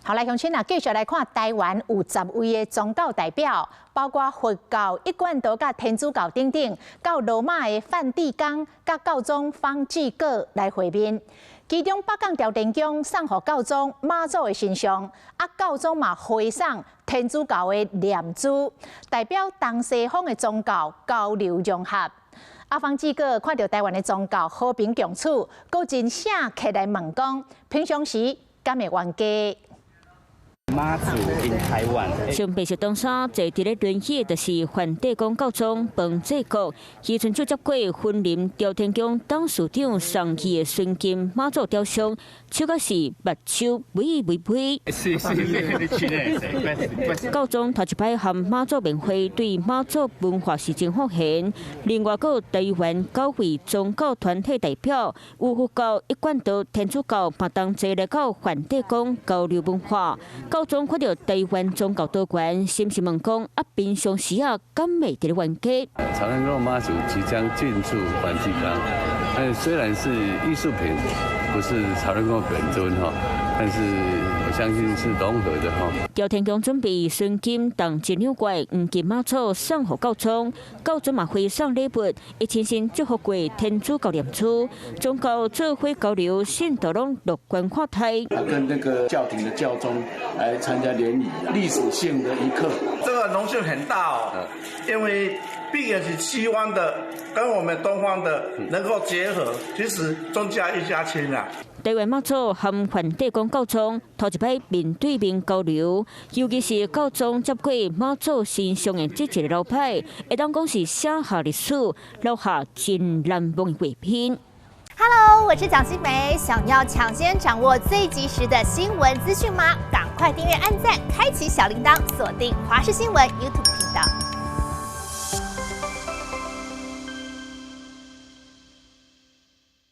好，來鄉親啊，繼續來看台灣有10位的宗教代表，包括佛教、一貫道、佮天主教等等，到羅馬的梵蒂岡，佮教宗方濟各來會面。其中北港朝天宮送予教宗媽祖的神像，啊，教宗嘛回送天主教的念珠，代表東西方的宗教交流融合。啊，方濟各看著台灣的宗教和平共處，閣真誠起來問講，平常時敢會冤家？媽祖 in 台灣。穿白色長衫坐佇咧輪椅的，就是梵蒂岡教宗方濟各。伊親手接過雲林朝天宮董事長送去的純金媽祖雕像，手閣是目睭微微微。是是是，教宗頭一擺和媽祖面會，對媽祖文化是真奉獻。另外，閣有台灣九位宗教團體代表，有佛教、一貫道、天主教，嘛同齊來到梵蒂岡交流文化。教宗看著台灣宗教多元，是毋是問講啊？平常時啊，敢會佇咧冤家？朝天宮媽祖即將進駐梵蒂岡，但雖然是藝術品，不是朝天宮本尊哈，但是我相信是融合的哈。朝天宮準備純金重1兩塊黃金媽祖送予教宗，教宗嘛回送禮物，伊親身祝福過天主教念珠，宗教做伙交流，信徒攏樂觀看待。跟那個教廷的教宗來參加聯誼，歷史性的一刻。這個榮幸很大哦，因為畢竟是西方的跟我們東方的能夠結合，其實宗教一家親啊。台灣媽祖和梵蒂岡教宗頭一擺面對面交流，尤其是教宗接過媽祖神像的這一个流派，會當講是寫下歷史，留下真難忘的畫面。 Hello，我是蔣新梅，想要搶先掌握最及時的新聞資訊嗎？趕快訂閱、按讚、開啟小鈴鐺，鎖定華視新聞 YouTube 頻道。